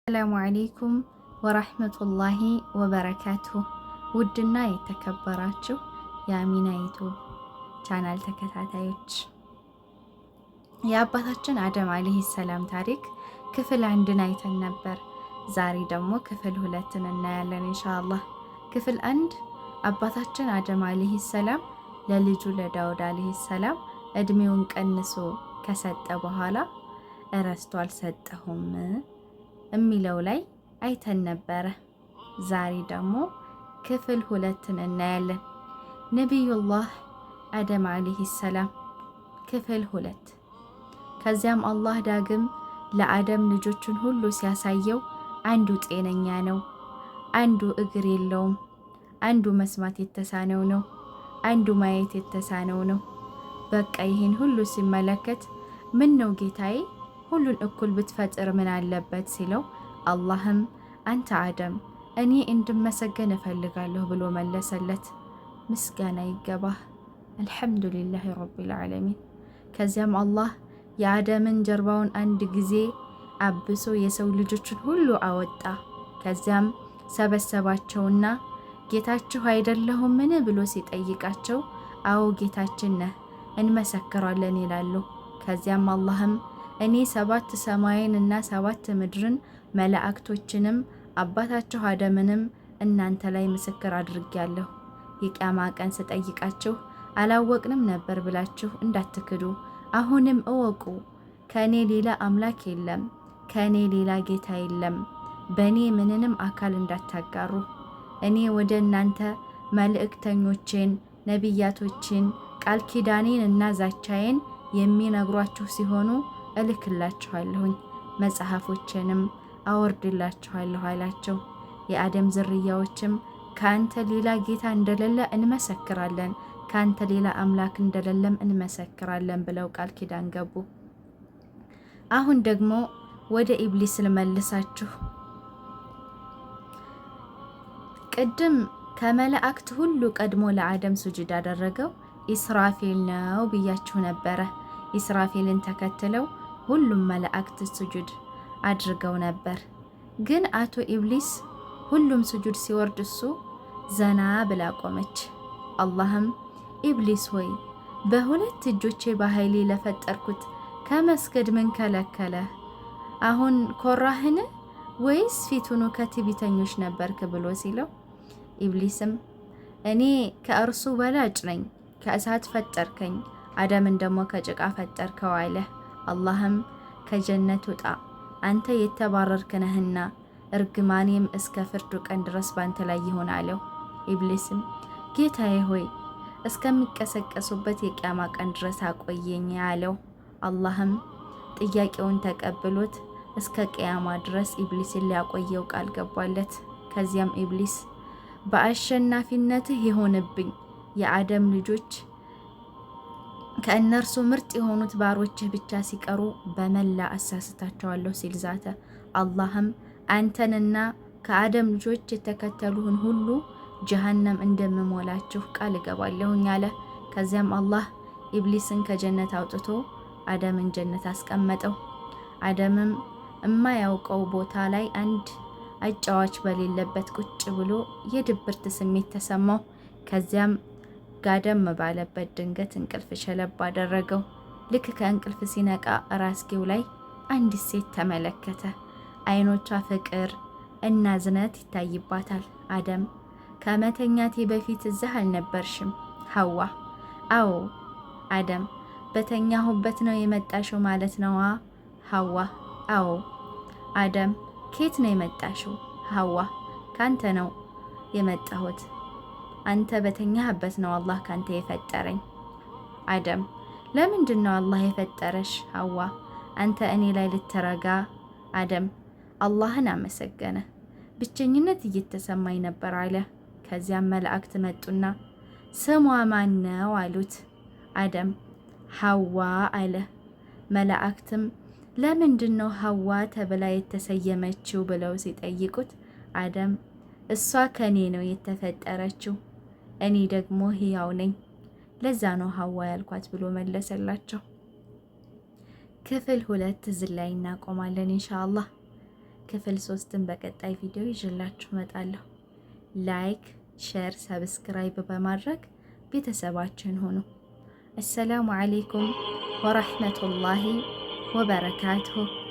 السلام عليكم ورحمة الله وبركاته። ውድና የተከበራችሁ የአሚና ዩቱብ ቻናል ተከታታዮች፣ የአባታችን አደም عليه السلام ታሪክ ክፍል አንድን አይተን ነበር። ዛሬ ደግሞ ክፍል ሁለትን እናያለን ኢንሻአላህ። ክፍል አንድ አባታችን አደም عليه السلام ለልጁ ለዳውድ عليه السلام እድሜውን ቀንሶ ከሰጠ በኋላ እረስቶ አልሰጠሁም የሚለው ላይ አይተን ነበረ። ዛሬ ደግሞ ክፍል ሁለትን እናያለን። ነቢዩላህ አደም ዓለይሂ ሰላም ክፍል ሁለት። ከዚያም አላህ ዳግም ለአደም ልጆቹን ሁሉ ሲያሳየው አንዱ ጤነኛ ነው፣ አንዱ እግር የለውም፣ አንዱ መስማት የተሳነው ነው፣ አንዱ ማየት የተሳነው ነው። በቃ ይህን ሁሉ ሲመለከት ምን ነው ጌታዬ፣ ሁሉን እኩል ብትፈጥር ምን አለበት ሲለው፣ አላህም አንተ አደም፣ እኔ እንድመሰገን እፈልጋለሁ ብሎ መለሰለት። ምስጋና ይገባህ፣ الحمد لله رب العالمين። ከዚያም አላህ የአደምን ጀርባውን አንድ ጊዜ አብሶ የሰው ልጆችን ሁሉ አወጣ። ከዚያም ሰበሰባቸውና ጌታችሁ አይደለሁምን ብሎ ሲጠይቃቸው፣ አዎ ጌታችን ነህ፣ እንመሰክራለን ይላሉ። ከዚያም አላህም እኔ ሰባት ሰማይን እና ሰባት ምድርን፣ መላእክቶችንም፣ አባታችሁ አደምንም እናንተ ላይ ምስክር አድርጌያለሁ። የቂያማ ቀን ስጠይቃችሁ አላወቅንም ነበር ብላችሁ እንዳትክዱ አሁንም እወቁ። ከእኔ ሌላ አምላክ የለም፣ ከእኔ ሌላ ጌታ የለም። በእኔ ምንንም አካል እንዳታጋሩ። እኔ ወደ እናንተ መልእክተኞቼን፣ ነቢያቶችን፣ ቃል ኪዳኔን እና ዛቻዬን የሚነግሯችሁ ሲሆኑ እልክላችኋለሁኝ፣ መጽሐፎችንም አወርድላችኋለሁ አላቸው። የአደም ዝርያዎችም ከአንተ ሌላ ጌታ እንደሌለ እንመሰክራለን፣ ከአንተ ሌላ አምላክ እንደሌለም እንመሰክራለን ብለው ቃል ኪዳን ገቡ። አሁን ደግሞ ወደ ኢብሊስ ልመልሳችሁ። ቅድም ከመላእክት ሁሉ ቀድሞ ለአደም ሱጁድ ያደረገው ኢስራፊል ነው ብያችሁ ነበረ። ኢስራፊልን ተከትለው ሁሉም መላእክት ሱጁድ አድርገው ነበር። ግን አቶ ኢብሊስ ሁሉም ሱጁድ ሲወርድ እሱ ዘና ብላ ቆመች። አላህም ኢብሊስ ሆይ፣ በሁለት እጆቼ በኃይሌ ለፈጠርኩት ከመስገድ ምን ከለከለህ? አሁን ኮራህን ወይስ ፊቱኑ ከትዕቢተኞች ነበርክ ብሎ ሲለው፣ ኢብሊስም እኔ ከእርሱ በላጭ ነኝ፣ ከእሳት ፈጠርከኝ፣ አደምን ደግሞ ከጭቃ ፈጠርከው አለ። አላህም ከጀነት ውጣ፣ አንተ የተባረርክ ነህና እርግማኔም እስከ ፍርዱ ቀን ድረስ ባንተ ላይ ይሆን አለው። ኢብሊስም ጌታዬ ሆይ፣ እስከሚቀሰቀሱበት የቅያማ ቀን ድረስ አቆየኝ አለው። አላህም ጥያቄውን ተቀብሎት እስከ ቅያማ ድረስ ኢብሊስን ሊያቆየው ቃል ገባለት። ከዚያም ኢብሊስ በአሸናፊነትህ ይሆንብኝ፣ የአደም ልጆች ከእነርሱ ምርጥ የሆኑት ባሮችህ ብቻ ሲቀሩ በመላ አሳስታቸዋለሁ ሲል ዛተ። አላህም አንተንና ከአደም ልጆች የተከተሉህን ሁሉ ጀሀነም እንደምሞላችሁ ቃል እገባለሁኝ አለ። ከዚያም አላህ ኢብሊስን ከጀነት አውጥቶ አደምን ጀነት አስቀመጠው። አደምም የማያውቀው ቦታ ላይ አንድ አጫዋች በሌለበት ቁጭ ብሎ የድብርት ስሜት ተሰማው። ከዚያም ጋደም ባለበት ድንገት እንቅልፍ ሸለብ አደረገው። ልክ ከእንቅልፍ ሲነቃ ራስጌው ላይ አንዲት ሴት ተመለከተ። አይኖቿ ፍቅር እና ዝነት ይታይባታል። አደም፣ ከመተኛቴ በፊት እዚህ አልነበርሽም። ሀዋ፣ አዎ። አደም፣ በተኛሁበት ነው የመጣሽው ማለት ነዋ? ሀዋ፣ አዎ። አደም፣ ኬት ነው የመጣሽው? ሀዋ፣ ካንተ ነው የመጣሁት። አንተ በተኛህበት ነው አላህ ካንተ የፈጠረኝ። አደም፣ ለምንድን ነው አላህ የፈጠረሽ? ሀዋ፣ አንተ እኔ ላይ ልትረጋ። አደም አላህን አመሰገነ። ብቸኝነት እየተሰማኝ ነበር አለ። ከዚያም መላእክት መጡና ስሟ ማን ነው አሉት። አደም ሀዋ አለ። መላእክትም ለምንድን ነው ሀዋ ተብላ የተሰየመችው ብለው ሲጠይቁት፣ አደም እሷ ከኔ ነው የተፈጠረችው፣ እኔ ደግሞ ህያው ነኝ፣ ለዛ ነው ሀዋ ያልኳት ብሎ መለሰላቸው። ክፍል ሁለት እዚህ ላይ እናቆማለን ኢንሻአላህ። ክፍል 3ን በቀጣይ ቪዲዮ ይዤላችሁ እመጣለሁ። Like፣ share፣ subscribe በማድረግ ቤተሰባችን ሁኑ። السلام عليكم ورحمة الله وبركاته።